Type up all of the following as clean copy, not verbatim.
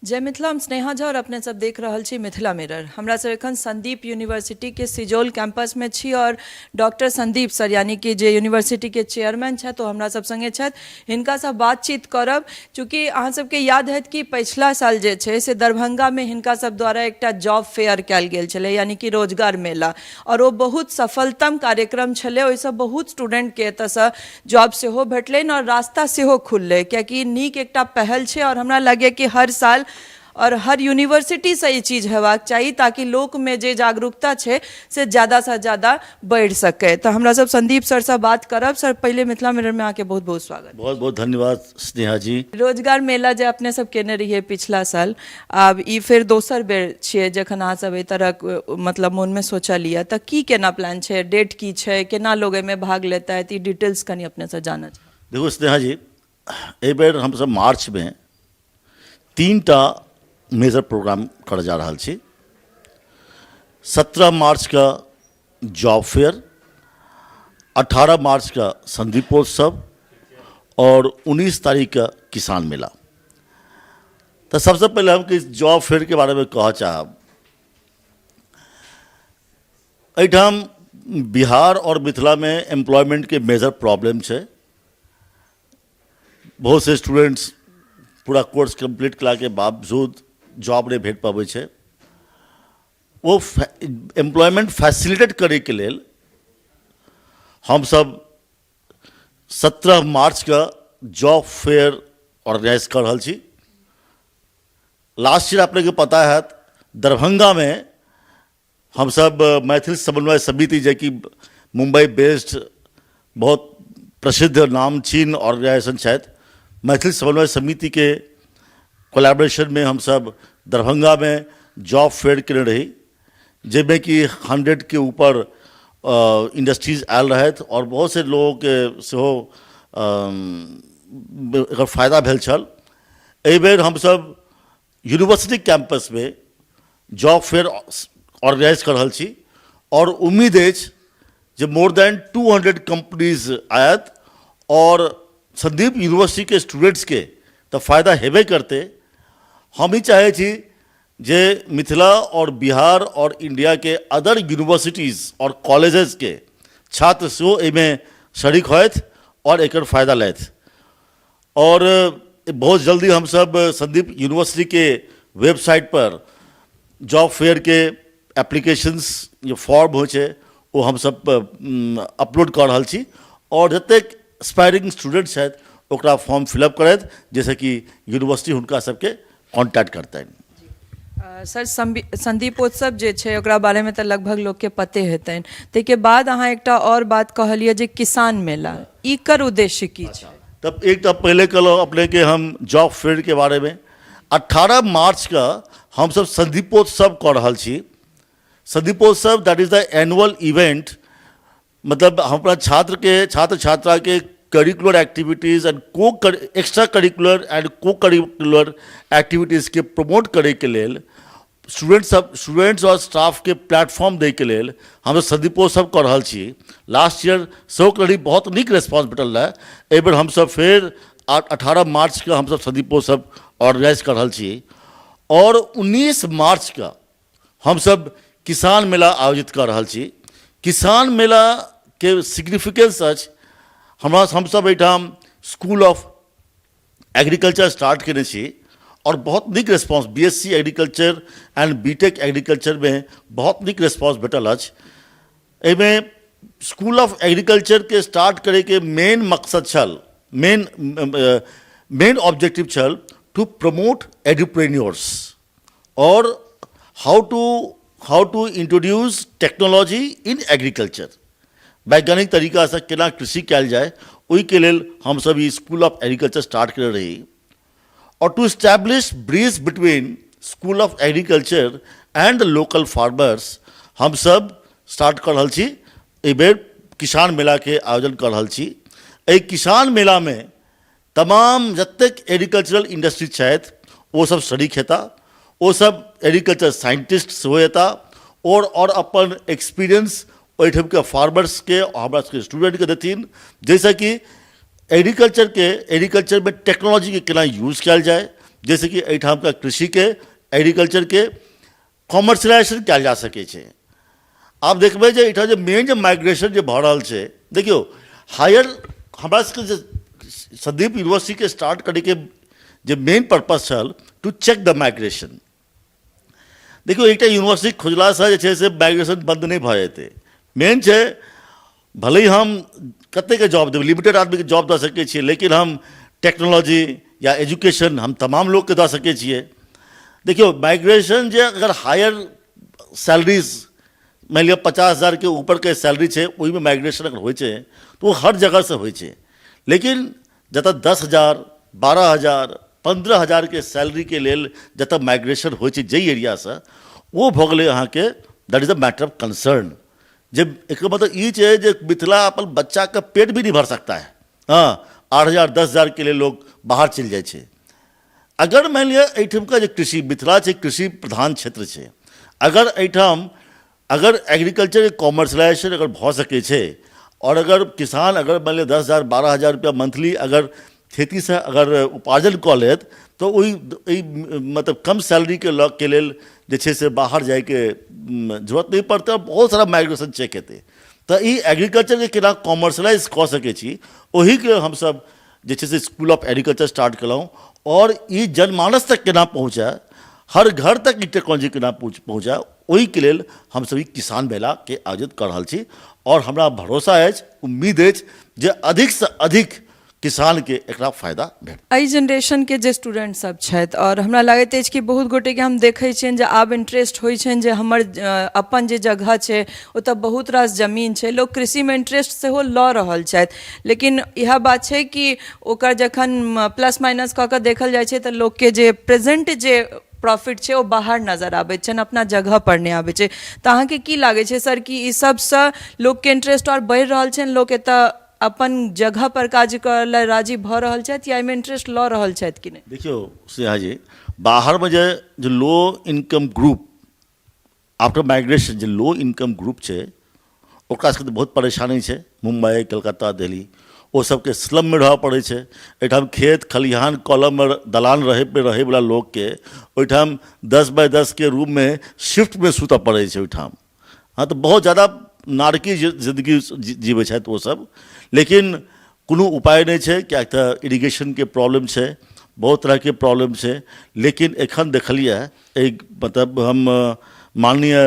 जय मिथिला। हम स्नेहा झा और अपने सब देख रहल छी मिथिला मिरर। हमरा सब एखन संदीप यूनिवर्सिटी के सिजौल कैंपस में छी और डॉक्टर संदीप सर, यानी कि जे यूनिवर्सिटी के चेयरमैन छथि, ओ हमरा सब संगे छथि। हिनका से बातचीत करब। चूँकि अहाँ सबके याद हैत कि पछिला साल जे छै से दरभंगा में हिनका सब द्वारा एकटा जॉब फेयर कयल गेल छलै, यानी कि रोजगार मेला, और ओ बहुत सफलतम कार्यक्रम छलै। ओहिसँ बहुत स्टूडेंटके एतऽसँ जॉब सेहो भेटलनि और रास्ता सेहो खुललै, कियाकि नीक एकटा पहल छै और हमरा लगैए कि हर साल और हर यूनिवर्सिटीसँ ई चीज हेबाक चाही, ताकि लोकमे जे जागरूकता छै से ज्यादासँ ज्यादा बढ़ि सकै। तऽ हमरा सब संदीप सरसँ बात करब। सर, पहिले मिथिला मिररमे अहाँके बहुत बहुत स्वागत। बहुत बहुत धन्यवाद स्नेहा जी। रोजगार मेला जे अपने सब केने रहियै पिछला साल, आब ई फेर दोसर बेर छियै जखन अहाँ सब एहि तरहक मतलब मोनमे सोचलियै, तऽ की केना प्लान छै, डेट की छै, केना लोग एहिमे भाग लेतै, ई डिटेल्स कनि अपनेसँ जानऽ चाहब। देखू स्नेहा जी, एहि बेर हमसब मार्चमे 3टा मेजर प्रोग्राम करऽ जा रहल छी। 17 मार्चके जॉब फेयर, 18 मार्चके संदीपोत्सव और 19 तारीखके किसान मेला। तऽ सबसँ पहिले हम किछु जॉब फेयरके बारेमे कहऽ चाहब। एहिठाम बिहार आओर मिथिलामे एम्प्लॉयमेंटके मेजर प्रॉब्लम छै। बहुत से स्टूडेंट्स पूरा कोर्स कम्प्लीट कयलाके बावजूद जॉब नहि भेट पबै छै। ओ एम्प्लॉयमेंट फैसिलिटेट करैके लेल हमसब 17 मार्चके जॉब फेयर ऑर्गेनाइज कऽ रहल छी। लास्ट ईयर अपनेके पता हैत, दरभंगामे हमसब मैथिल समन्वय समिति, जेकि मुम्बई बेस्ड बहुत प्रसिद्ध नामचीन ऑर्गेनाइजेशन छथि, मैथिल समन्वय समितिके कोलैबोरेशनमे हमसब दरभंगामे जॉब फेयर केने रही, जाहिमे कि 100के ऊपर इंडस्ट्रीज आयल रहथि आओर बहुत से लोगके सेहो एकर फायदा भेल छल। एहिबेर हमसब यूनिवर्सिटी कैंपसमे जॉब फेयर ऑर्गेनाइज कऽ रहल छी आओर उम्मीद अछि जे मोर देन 200 कम्पनीज आयत आओर संदीप यूनिवर्सिटीके स्टूडेंट्सके तऽ फायदा हेबे करतै। हम ई चाहै छी जे मिथिला आओर बिहार आओर इंडियाके अदर यूनिवर्सिटीज आओर कॉलेजेसके छात्र सेहो एहिमे शरीक होथि आओर एकर फायदा लेथि। आओर बहुत जल्दी हमसब संदीप यूनिवर्सिटीके वेबसाइट पर जॉब फेयरके एप्लीकेशंस जे फॉर्म होइ छै, ओ हमसब अपलोड कऽ रहल छी आओर जतेक एस्पायरिंग स्टूडेंट छथि, ओकरा फॉर्म फिलअप करथि, जाहिसँ कि यूनिवर्सिटी हुनका सबके कॉन्टैक्ट करतनि। सर, संदीपोत्सव जे छै, ओकरा बारेमे तऽ लगभग लोकके पते हेतनि। ताहिके बाद अहाँ एकटा आओर बात कहलियै जे किसान मेला, एकर उद्देश्य की छै? तब एक तऽ पहिले कहलहुँ अपनेके हम जॉब फेयरके बारेमे। 18 मार्चके हमसब संदीपोत्सव कऽ रहल छी। संदीपोत्सव, that is the annual event, मतलब हम अपना छात्रके, छात्र छात्राके curricular activities and co extra curricular and co curricular एक्टिविटीजके promote करैके लेल, स्टूडेंट सब, स्टूडेंट्स आओर स्टाफके प्लेटफॉर्म दैके लेल हमसब संदीपोत्सव कऽ रहल छी। लास्ट ईयर सेहो करी, बहुत नीक रेस्पॉन्स भेटल रहए। एहिबेर हमसब फेर 18 मार्चके हमसब संदीपोत्सव ऑर्गेनाइज कऽ रहल छी आओर 19 मार्चके हमसब किसान मेला आयोजित कऽ रहल छी। किसान मेलाके सिग्निफिकेंस अछि, हमरा हमसब एहिठाम स्कूल ऑफ एग्रीकल्चर स्टार्ट केने छी आओर बहुत नीक response, B S C agriculture and B take एग्रीकल्चरमे बहुत नीक रेस्पॉन्स भेटल अछि। एहिमे स्कूल ऑफ एग्रीकल्चरके स्टार्ट करैके मेन मकसद छल, मेन मेन ऑब्जेक्टिव छल टू प्रमोट एडुप्रेन्योर्स और how to introduce technology in agriculture। वैज्ञानिक तरीकासँ केना कृषि कयल जाय, ओहिके लेल हमसब ई स्कूल ऑफ एग्रीकल्चर स्टार्ट केने रही और to establish bridge between School of Agriculture and the local farmers हमसब स्टार्ट कऽ रहल छी। एहिबेर किसान मेलाके आयोजन कऽ रहल छी। एहि किसान मेलामे तमाम जतेक एग्रीकल्चरल इंडस्ट्री छथि, ओसब शरीक हेता, ओसब एग्रीकल्चर साइंटिस्ट सेहो एता और अपन एक्सपीरियंस ओहिठामके फार्मर्सके, हमरा सबके स्टूडेंटके देथिन, जाहिसँ कि एग्रीकल्चरके, एग्रीकल्चरमे टेक्नोलॉजीके केना यूज कयल जाय, जाहिसँ कि एहिठामके कृषिके, एग्रीकल्चरके कॉमर्शलाइजेशन कयल जा सकै छै। आब देखबै जे एहिठाम जे मेन जे माइग्रेशन जे भऽ रहल छै, देखियौ, हायर हमरा सबके जे सन्दीप यूनिवर्सिटीके स्टार्ट करैके जे मेन पर्पस छल, टू चेक द माइग्रेशन। देखियौ, एकटा यूनिवर्सिटी खुजलासँ जे छै से माइग्रेशन बन्द नहि भऽ जेतै। मेन छै, भले ही हम कतेकके जॉब देबै, लिमिटेड आदमीके जॉब दऽ सकै छियै, लेकिन हम टेक्नोलॉजी या एजुकेशन हम तमाम लोकके दऽ सकै छियै। देखियौ, माइग्रेशन जे अगर हायर सैलरीज, मानि लिअ 50,000के ऊपरके सैलरी छै, ओहिमे माइग्रेशन अगर होइ छै तऽ ओ हर जगहसँ होइ छै। लेकिन जतऽ 10,000, 12,000, 15,000के सैलरीके लेल जतऽ माइग्रेशन होइ छै जाहि एरियासँ, ओ भऽ गेलै अहाँके, that is a matter of concern, जे एकर मतलब ई छै जे मिथिला अपन बच्चाके पेट भी नहीं भर सकता है। हँ, 8,000, 10,000के लेल लोग बाहर चलि जाइ छै। अगर मानि लिअ एहिठामका जे कृषि, मिथिला छै कृषि प्रधान क्षेत्र छै, अगर एहिठाम अगर एग्रीकल्चरके कॉमर्शलाइजेशन अगर भऽ सकै छै आओर अगर किसान अगर मानि लिअ 10,000, 12,000 रुपैआ मंथली अगर खेतीसँ अगर उपार्जन कऽ लेत, तऽ ओहि एहि मतलब कम सैलरीके लऽ के लेल जे छै से बाहर जाइके जरूरत नहि पड़तै आओर बहुत सारा माइग्रेशन चेक हेतै। तऽ ई एग्रीकल्चरके केना कॉमर्शलाइज कऽ सकै छी, ओहिके लेल हमसभ जे छै से स्कूल ऑफ एग्रीकल्चर स्टार्ट केलहुँ। आओर ई जनमानस तक केना पहुँचै, हर घर तक ई टेक्नोलॉजी केना पहुँचै, ओहिके लेल हमसभ ई किसान मेलाके आयोजित कऽ रहल छी। आओर हमरा भरोसा अछि, उम्मीद अछि जे अधिकसँ अधिक किसानके एकरा फायदा भेटत। एहि जेनरेशनके जे स्टूडेंट सब छथि, आओर हमरा लागैत अछि कि बहुत गोटेके हम देखै छियनि जे आब इंटरेस्ट होइ छनि जे हमर अपन जे जगह छै, ओतऽ बहुत रास जमीन छै, लोक कृषिमे इंटरेस्ट सेहो लऽ रहल छथि। लेकिन इएह बात छै कि ओकर जखन प्लस माइनस कऽ कऽ देखल जाइ छै, तऽ लोकके जे प्रेजेंट जे प्रॉफिट छै, ओ बाहर नजर आबै छनि, अपना जगह पर नहि आबै छै। तऽ अहाँके की लागै छै सर, कि ई सबसँ लोकके इंटरेस्ट आओर बढ़ि रहल छनि, लोक एतऽ अपन जगह पर काज करऽ लए राजी भऽ रहल छथि या एहिमे इंटरेस्ट लऽ रहल छथि कि नहि? देखियौ स्नेहा जी, बाहरमे जे जे low income group, after migration जे लो इनकम ग्रुप छै, ओकरा सबके तऽ बहुत परेशानी छै। मुम्बई, कलकत्ता, दिल्ली, ओ सबके स्लममे रहऽ पड़ै छै। एहिठाम खेत खलिहान, कलममे दलान रहै पे रहैवला लोकके ओहिठाम 10 बाय 10के रूममे शिफ्टमे सुतऽ पड़ै छै ओहिठाम। हँ, तऽ बहुत ज्यादा नारकी जिन्दगी जीबै छथि ओसभ। लेकिन कोनो उपाय नहि छै, किएक तऽ इरिगेशनके प्रॉब्लम छै, बहुत तरहके प्रॉब्लम छै। लेकिन एखन देखलियै, एक मतलब हम माननीय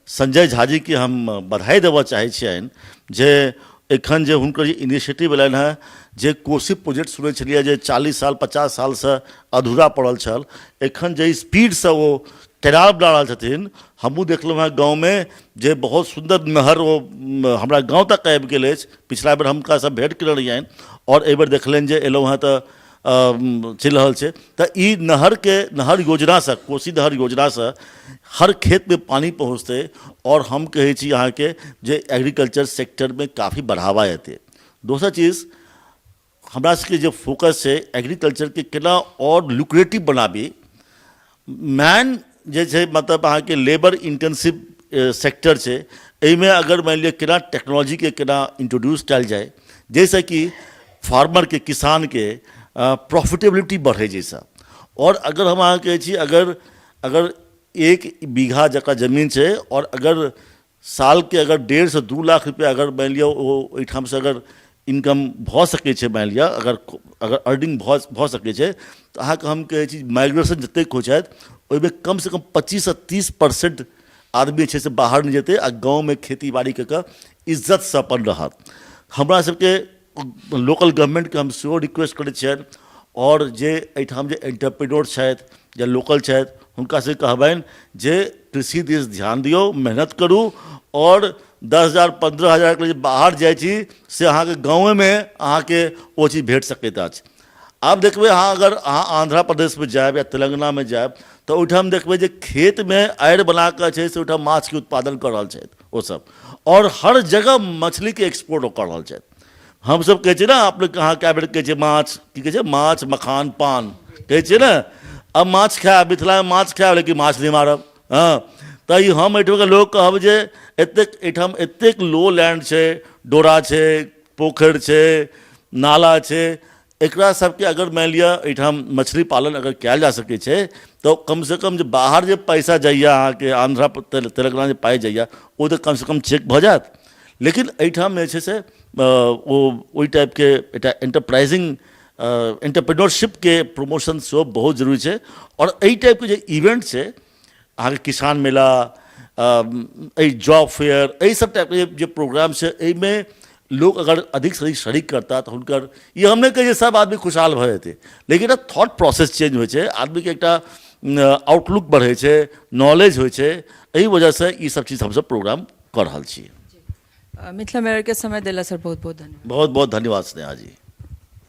संजय झाजीके हम बधाई देबऽ चाहै छियनि जे एखन जे हुनकर जे इनिशिएटिव एलनि हेँ, जे कोसी प्रोजेक्ट सुनै छलियै जे 40 साल, 50 सालसँ अधूरा पड़ल छल, एखन जे स्पीडसँ ओ कैनाल बना रहल छथिन, हमहूँ देखलहुँ हेँ गाँवमे जे बहुत सुन्दर नहर ओ हमरा गाँव तक आबि गेल अछि। पिछला बेर हम हुनकासँ भेँट केने रहियनि आओर एहिबेर देखलनि जे एलहुँ हेँ तऽ चलि रहल छै। तऽ ई नहरके, नहर योजनासँ, कोसी नहर योजनासँ हर खेतमे पानि पहुँचतै आओर हम कहै छी अहाँके जे एग्रीकल्चर सेक्टरमे काफी बढ़ावा एतै। दोसर चीज, हमरा सबके जे फोकस छै, एग्रीकल्चरके केना आओर लुक्रेटिव बनाबी। मैन जे छै, मतलब अहाँके लेबर इंटेंसिव सेक्टर छै, एहिमे अगर मानि लिअ केना टेक्नोलॉजीके केना इंट्रोड्यूस कयल जाय, जाहिसँ कि फार्मरके, किसानके प्रॉफिटेबिलिटी बढ़ै। जाहिसँ आओर अगर हम अहाँके कहै छी, अगर अगर 1 बीघा जकाँ जमीन छै आओर अगर सालके अगर 1.5 से 2 लाख रुपैआ अगर मानि लिअ ओ ओहिठामसँ अगर इनकम भऽ सकै छै, मानि लिअ अगर अगर अर्निंग भऽ सकै छै, तऽ अहाँके हम कहै छी माइग्रेशन जतेक होइ छथि, ओहिमे कमसँ कम 25 से 30% आदमी जे छै से बाहर नहि जेतै आ गाँवमे खेती बाड़ी कऽ कऽ इज्जतसँ अपन रहत। हमरा सबके लोकल गवर्नमेन्टके हम सेहो रिक्वेस्ट करै छियनि आओर जे एहिठाम जे एंटरप्रेन्योर छथि या लोकल छथि, हुनका से कहबनि जे कृषि दिस ध्यान दियौ, मेहनत करू आओर 10,000, 15,000के जे बाहर जाइ छी, से अहाँके गाँवेमे अहाँके ओ चीज भेट सकैत अछि। आब देखबै अहाँ, अगर अहाँ आन्ध्रा प्रदेशमे जायब या तेलंगानामे जायब, तऽ ओहिठाम देखबै जे खेतमे आड़ि बना कऽ छै से ओहिठाम माछके उत्पादन कऽ रहल छथि ओसभ आओर हर जगह मछलीके एक्सपोर्ट ओ कऽ रहल छथि। हमसभ कहै छियै ने, अपने अहाँ कए बेर कहै छियै, माछ की कहै छै, माछ मखान पान कहै छियै ने। आब माछ खायब, मिथिलामे माछ खायब, लेकिन माछ नहि मारब। हँ, तऽ ई हम एहिठामके लोक कहब जे एतेक एहिठाम एतेक लो लैंड छै, डोरा छै, पोखरि छै, नाला छै। एकरा सबके अगर मानि लिअ एहिठाम मछली पालन अगर कयल जा सकै छै तऽ कमसँ कम जे बाहर जे पैसा जाइए अहाँके आन्ध्रा तेलंगाना जे पाइ जाइए ओ तऽ कमसँ कम चेक भऽ जायत। लेकिन एहिठाम जे छै से ओ ओहि टाइपके एकटा एंटरप्राइजिंग एंटरप्रेन्योरशिपके प्रमोशन सेहो बहुत जरूरी छै। आओर एहि टाइपके जे इवेंट छै अहाँके किसान मेला, एहि जॉब फेयर, एहि सब टाइपके जे प्रोग्राम छै एहिमे लोक अगर अधिकसँ अधिक शरीक करता तऽ हुनकर, ई हम नहि कहै छियै सब आदमी खुशहाल भऽ जेतै, लेकिन एकटा थॉट प्रोसेस चेंज होइ छै, आदमीके एकटा आउटलुक बढ़ै छै, नॉलेज होइ छै। एहि वजहसँ ई सब चीज हमसब प्रोग्राम कऽ रहल छी। मिथिला मिररके समय देला सर बहुत बहुत धन्यवाद। बहुत बहुत धन्यवाद स्नेहा जी।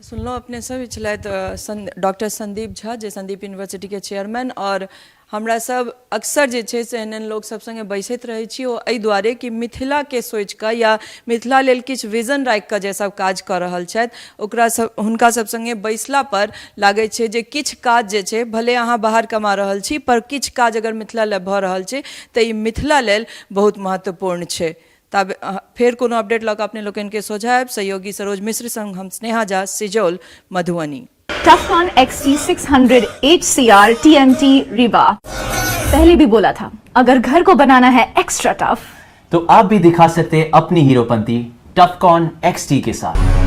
सुनलहुँ अपने सब, ई छलथि डॉक्टर संदीप झा जे संदीप यूनिवर्सिटीके चेयरमैन। आओर हमरा सब अक्सर जे छै से एहन एहन लोक सब सङ्गे बैसैत रहै छी, ओ एहि दुआरे कि मिथिलाके सोचिकऽ या मिथिला लेल किछु विजन राखिकऽ जे सब काज कऽ रहल छथि ओकरा सब हुनका सब सङ्गे बैसला पर लागै छै जे किछु काज जे छै भले अहाँ बाहर कमा रहल छी पर किछु काज अगर मिथिला लए भऽ रहल छै तऽ ई मिथिला लेल बहुत महत्वपूर्ण छै। तब फेर कोनो अपडेट लऽ कऽ अपने लोकनिके सोझा आयब। सहयोगी सरोज मिश्र संग हम Sneha Jha, Sijaul, Madhubani. Tufcon XT600 HCR TMT Rebar। पहले भी बोला था, अगर घर को बनाना है एक्स्ट्रा टफ तो आप भी दिखा सकते हैं अपनी हीरोपंती टफकॉन XT के साथ।